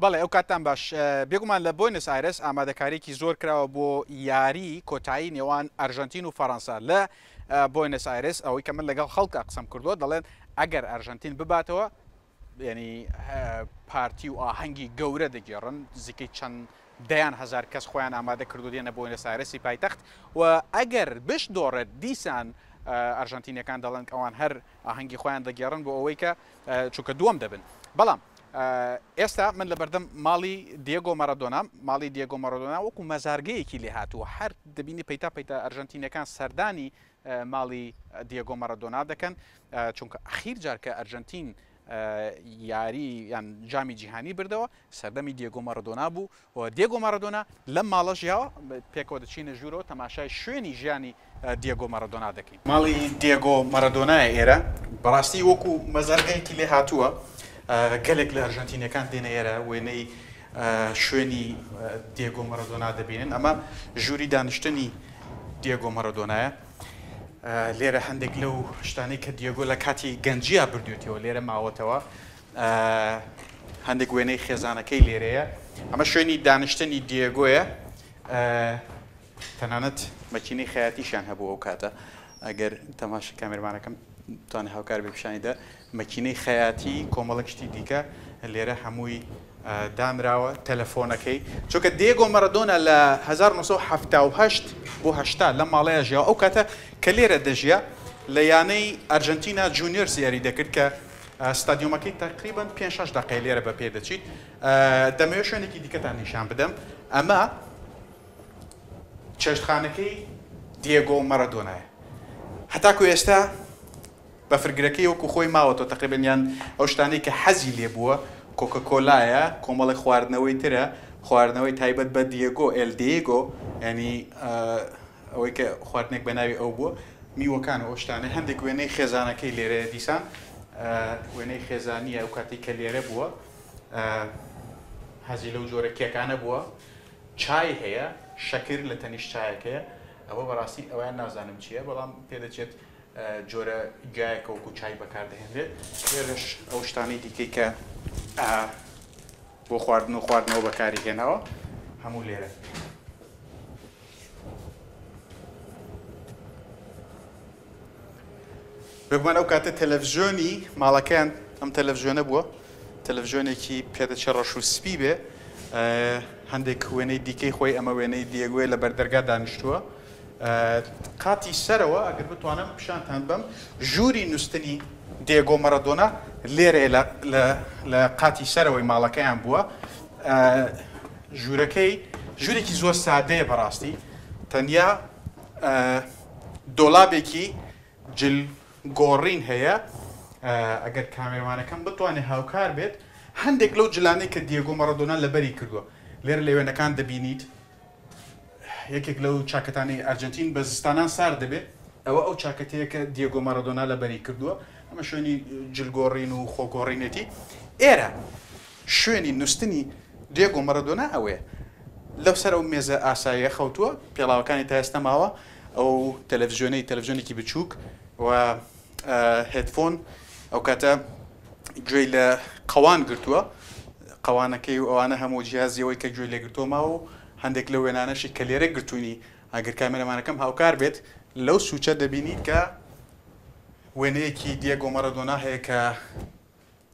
بەڵێ ئەو کاتتان باش. بێگومان لە بۆینس ئایرس ئامادەکارییەکی زۆر کراوە بۆ یاری کۆتایی نێوان ئەرژەنتین و فەرەنسا لە بۆینس ئایرس. ئەوەی کە من لەگەڵ خەڵکا قسەم کردووە دەڵێن ئەگەر ئەرژەنتین بباتەوە یعنی پارتی و ئاهەنگی گەورە دەگێڕن، نزیکەی چەند دەیان هەزار کەس خۆیان ئامادە کردو دێنە بۆینس ئایرسی پایتەخت و ئەگەر بشدۆڕێت دیسان ئەرژەنتینیەکان دەڵێن ئەوان هەر ئاهەنگی خۆیان دەگێڕن بۆ ئەوەی کە چونکە دووەم دەبن. بەڵام ئێستا من لەبەردەم ماڵی دیێگۆ مارادۆنام، ماڵی دیێگۆ مارادۆنا وەکو مەزارگەیەکی لێهاتووە، هەر دەبینی پەیتا پەیتا ئەرژەنتینیەکان سەردانی ماڵی دیێگۆ مارادۆنا دەکەن، چونکە ئەخیر جار کە ئەرژەنتین یاری یان جامی جیهانی بردەوە سەردەمی دیێگۆ مارادۆنا بوو و دیێگۆ مارادۆنا لەم ماڵە ژیاوە، پێکەوە دەچینە ژوورەوە تەماشای شوێنی ژیانی دیێگۆ مارادۆنا دەکەین. ماڵی دیێگۆ مارادۆنایە ئێرە، بەڕاستی وەکو مەزارگەیەکی لێ هاتووە، گەلێک لە ئەرژەنتینیەکان دێنە ئێرە وێنەی شوێنی دیێگۆ مارادۆنا دەبینن. ئەمە ژووری دانیشتنی دیێگۆ مارادۆنایە. لێرە هەندێک لەو شتانەی کە دیێگۆ لە کاتی گەنجیا بردوێتەوە لێرە ماوەتەوە. هەندێک وێنەی خێزانەکەی لێرەیە. ئەمە شوێنی دانیشتنی دیێگۆیە. تەنانەت مەکینەی خەیاتیشیان هەبوو ئەو کاتە. ئەگەر تەماشا کامێرمانەکەم توانێت هاوکار بێ پیشانی دا، مەکینەی خەیاتی کۆمەڵێک شتی دیکە لێرە هەمووی دانراوە. تەلەفۆنەکەی، چونکە دیێگۆ مارادۆنا لە 1978 بۆ 80 لەم ماڵەیە ژیاوە. ئەو کاتە کە لێرە دەژیا لە یانەی ئەرجەنتینا جونیۆرز یاری دەکرد کە ستادیۆمەکەی تەقریبەن پێنج شەش دەقەیە لێرە بە پێ دەچیت. دەمەوێت شوێنێکی دیکەتان نیشان بدەم. ئەمە چێشتخانەکەی دیێگۆ مارادۆنایە. هەتاکو ئێستا بەفرگرەکەی وەکو خۆی ماوەتەوە تەقریبەن، یان ئەو شتانەی کە حەزی لێ بووە، کۆکەکۆلایە، کۆمەڵێک خواردنەوەی ترە، خواردنەوەی تایبەت بە دیێگۆ، ئێل دیێگۆ، یانی ئەوەی کە خواردنێک بە ناوی ئەو بووە، میوەکان و ئەو شتانە. هەندێک وێنەی خێزانەکەی لێرەیە، دیسان وێنەی خێزانییە ئەو کاتەی کە لێرە بووە، حەزی لەو جۆرە کێکانە بووە. چای هەیە، شەکر لە تەنیشت چایەکەیە. ئەوە بەڕاستی ئەویان نازانم چییە، بەڵام پێدەچێت جۆرە گیایەکە وەکو چای بەکاردەهێنرێت. لێرەش ئەو شتانەی دیکەی کە بۆ خواردن و خواردنەوە بەکاری هێناوە هەموو لێرە. بێگومان ئەو کاتە تەلەڤزیۆنی ماڵەکەیان ئەم تەلەڤزیۆنە بووە، تەلەڤزیۆنێکی پێدەچێت ڕەش و سپی بێ. هەندێک وێنەی دیکەی خۆی، ئەمە وێنەی دیێگۆیە لە بەردەرگا دانیشتووە. قاتی سەرەوە ئەگەر بتوانم پیشانتان بەم، ژووری نووستنی دیێگۆ مارادۆنا لێرەیە لە قاتی سەرەوەی ماڵەکەیان بووە. ژوورەکەی ژوورێکی زۆر سادەیە بەڕاستی، تەنیا دۆلابێکی جل گۆڕین هەیە. ئەگەر کامێرمانەکەم بتوانێت هاوکار بێت، هەندێک لەو جلانەی کە دیێگۆ مارادۆنا لەبەری کردووە لێرە لە وێنەکان دەبینیت. یەکێک لەو چاکەتانەی ئەرجەنتین بە زستانان سارد دەبێت، ئەوە ئەو چاکەتەیە کە دیێگۆ مارادۆنا لەبەری کردووە. ئەمە شوێنی جلگۆڕین و خۆگۆڕینێتی. ئێرە شوێنی نووستنی دیێگۆ مارادۆنا ئەوەیە. لەو سەر ئەو مێزە ئاساییە خەوتووە، پێڵاوەکانی تا ئێستا ماوە، ئەو تەلەڤزیۆنەی تەلەڤزیۆنێکی بچووک و هێدفۆن، ئەو کاتە گوێی لە قەوان گرتووە، قەوانەکەی و ئەوانە هەموو جیهازی ئەوەی کە گوێی لێ گرتووە ماوە و هەندێک لەو وێنانەشی کە لێرە گرتوونی، ئەگەر کامێرەمانەکەم هاوکار بێت لەو سوچە دەبینیت کە وێنەیەکی دیێگۆ مارادۆنا هەیە کە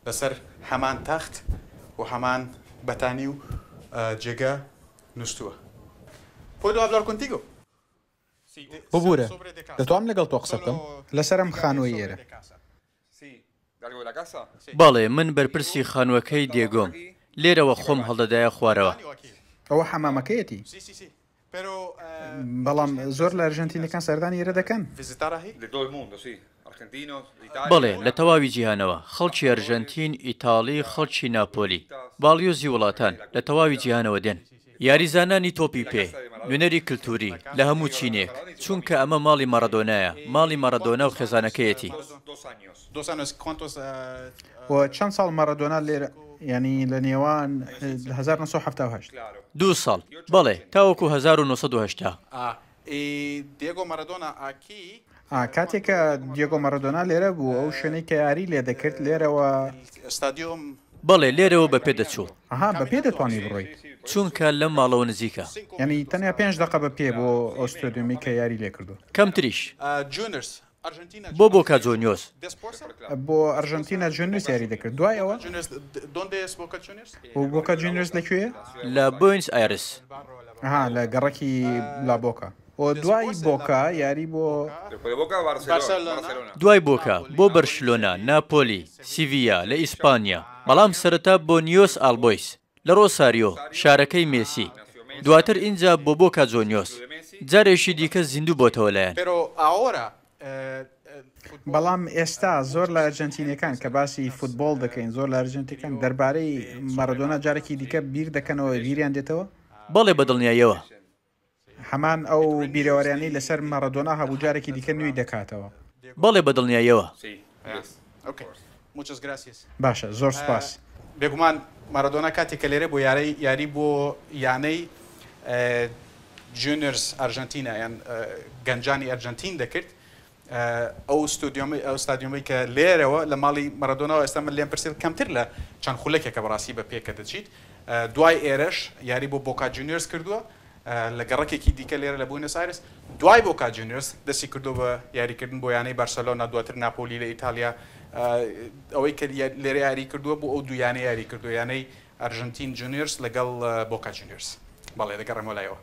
لەسەر هەمان تەخت و هەمان بەتانی و جێگە نووستووە. Puedo hablar contigo? ببورە، دەتوانم لەگەڵ تۆ قسە بکەم؟ لەسەر ئەم خانووەی ئێرە. بەڵێ، من بەرپرسی خانووەکەی دێگۆم. لێرەوە خۆم هەڵدەدایە خوارەوە. ئەوە حەمامەکەیەتی. بەڵام زۆر لە ئەرژەنتینیەکان سەردانی ئێرە دەکەن. بەڵێ، لە تەواوی جیهانەوە، خەڵکی ئەرژەنتین، ئیتاڵی، خەڵکی ناپۆلی، باڵیۆزی وڵاتان، لە تەواوی جیهانەوە دێن. یاریزانانی تۆپی پێ، نوێنەری کلتوری، لە هەموو چینێک، چونکە ئەمە ماڵی ماڕادۆنایە، ماڵی ماڕادۆنا و خێزانەکەیەتی. و چەند ساڵ ماڕادۆنا لێرە، یانی لە نێوان 1978؟ دوو ساڵ، بەڵێ، تاوەکو 1980. کاتێک کە دیێگۆ ماڕادۆنا لێرە بوو، ئەو شوێنەی کە یاری لێ دەکرد، لێرەوە. بەڵێ، لێرەوە بە پێ دەچووم. ئەها، بە پێ دەتوانی بڕۆیت؟ چونکە لەم ماڵەوە نزیکە. یانی تەنیا پێنج دەقە بە پێ بۆ ئەو ستۆدیۆمەی کە یاری لێ کردووە. کەمتریش. بۆ بۆکا جۆنیۆرز. بۆ ئەرژەنتینا جۆنیۆرز یاری دەکرد. دوای ئەوە؟ و بۆکا جۆنیۆرز لە کوێیە؟ لە بۆینس ئایرس. ئەها، لە گەڕەکی لا بۆکا. و دوای بۆکا یاری بۆ. دوای بۆکا بۆ بەرشلۆنە، ناپۆلی، سیڤییا لە ئیسپانیا، بەڵام سەرەتا بۆ نیۆس ئاڵبۆیس لە ڕۆساریۆ، شارەکەی مێسی، دواتر ئینجا بۆ بۆکا جۆنیۆس، جارێکی دیکە زیندوو بۆتەوە لایان. بەڵام ئێستا زۆر لە ئەرجەنتینیەکان کە باسی فوتبۆڵ دەکەین، زۆر لە ئەرجەنتینەکان دەربارەی مارادۆنا جارێکی دیکە بیر دەکەنەوە، بیریان دێتەوە؟ بەڵێ بەدڵنیاییەوە. هەمان ئەو بیرەوەریانەی لەسەر ماڕادۆنا هەبوو جارێکی دیکە نوێی دەکاتەوە. بەڵێ بە دڵنیاییەوە. باشە زۆر سوپاس. بێگومان مارادۆنا کاتێک کە لێرە بۆ یارەی یاری بۆ یانەی جونیۆرز ئەرژەنتینا یان گەنجانی ئەرجەنتین دەکرد ئەو ستۆدیۆمەی ئەو ستادیۆمەی کە لێرەوە لە ماڵی مارادۆناوە ئێستا من لێم پرسی کەمتر لە چەند خولەکێکە بەڕاستی بە پێ کە دەچیت دوای ئێرەش یاری بۆ بۆکا جونیۆرز کردووە لە گەڕەکێکی دیکە لێرە لە بوینۆس ئایرس دوای بۆکا جونیۆرز دەستی کردووە بە یاریکردن بۆ یانەی بارسەلۆنا دواتر ناپۆلی لە ئیتالیا ئەوەی کە لێرە یاری کردووە بۆ ئەو دوو یانەیە یاری کردووە یانەی ئەرژەنتین جونیۆرز لەگەڵ بۆکا جونیۆرز بەڵێ دەگەڕێمەوە لایەوە.